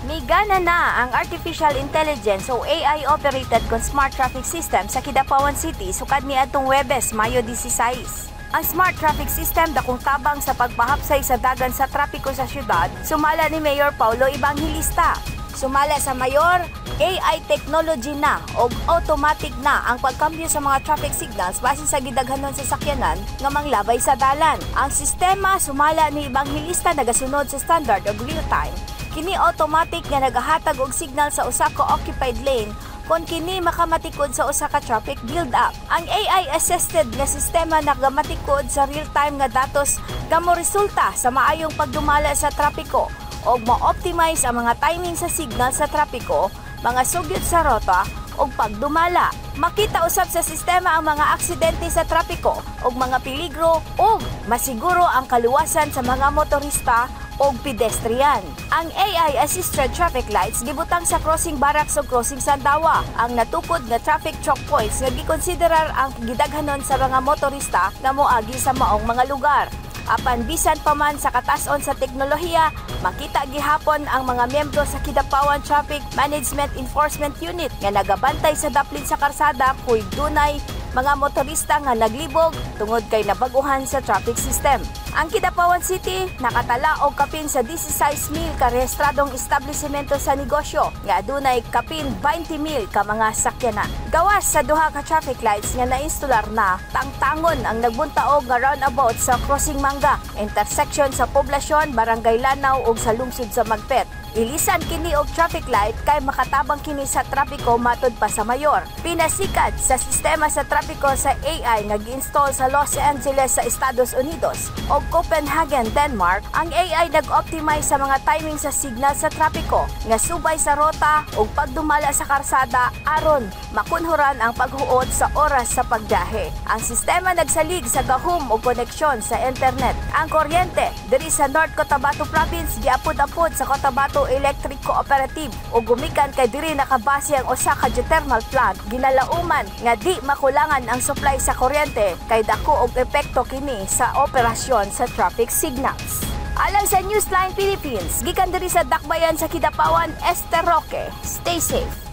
Migana na ang Artificial Intelligence o AI-operated kon Smart Traffic System sa Kidapawan City sukad niadtong Webes, Mayo 16. Ang Smart Traffic System dakong tabang sa pagpahapsay sa dagan sa trapiko sa syudad, sumala ni Mayor Paulo Evangelista. Sumala sa mayor, AI technology na o automatic na ang pagkambyo sa mga traffic signals base sa gidaghanon sa sakyanan nga manglabay sa dalan. Ang sistema, sumala ni Evangelista, nagasunod sa standard og real time. Kini automatic nga nagahatag og signal sa usa ka occupied lane kon kini makamatikod sa usa ka traffic build-up. Ang AI assisted nga sistema nagamatikod sa real-time nga datos nga moresulta sa maayong pagdumala sa trapiko og ma-optimize ang mga timing sa signal sa trapiko, mga sugyot sa rota ug pagdumala. Makita usab sa sistema ang mga aksidente sa trapiko ug mga peligro ug masiguro ang kaluwasan sa mga motorista ug pedestrian. Ang AI-assisted traffic lights gibutang sa Crossing Barracks ug Crossing Sandawa, ang natukod nga traffic choke points nga gikonsiderar ang gidaghanon sa mga motorista nga moagi sa maong mga lugar. Apan bisan pa man sa katason sa teknolohiya, makita gihapon ang mga miyembro sa Kidapawan Traffic Management Enforcement Unit nga nagabantay sa daplin sa karsada kuy dunay mga motorista nga naglibog tungod kay nabaguhan sa traffic system. Ang Kidapawan City nakatala og kapin sa 16,000 ka rehistradong establishmento sa negosyo nga adunay kapin 20,000 ka mga sakyanan. Gawas sa duha ka traffic lights nga nainstalar na, tangtangon ang nagbuntaog nga roundabout sa Crossing Manga, intersection sa poblasyon, Barangay Lanao ug sa lungsod sa Magpet. Ilisan kini og traffic light kay makatabang kini sa trapiko, matud pa sa mayor. Pinasikat sa sistema sa trapiko sa AI nga gi-install sa Los Angeles sa Estados Unidos ug Copenhagen, Denmark, ang AI nag-optimize sa mga timing sa signal sa trapiko nga subay sa rota ug pagdumala sa karsada aron makunhuran ang paghuot sa oras sa pagbiyahe. Ang sistema nagsalig sa gahom ug koneksyon sa internet. Ang kuryente diri sa North Cotabato Province giapod-apod sa Cotabato Electric Cooperative ug gumikan kay diri nakabase ang usa ka geothermal plant, ginalauman nga di makulangan ang supply sa kuryente kay dako og epekto kini sa operasyon sa traffic signals. Alang sa Newsline Philippines, gikan diri sa Dakbayan sa Kidapawan, Esther Roque. Stay safe.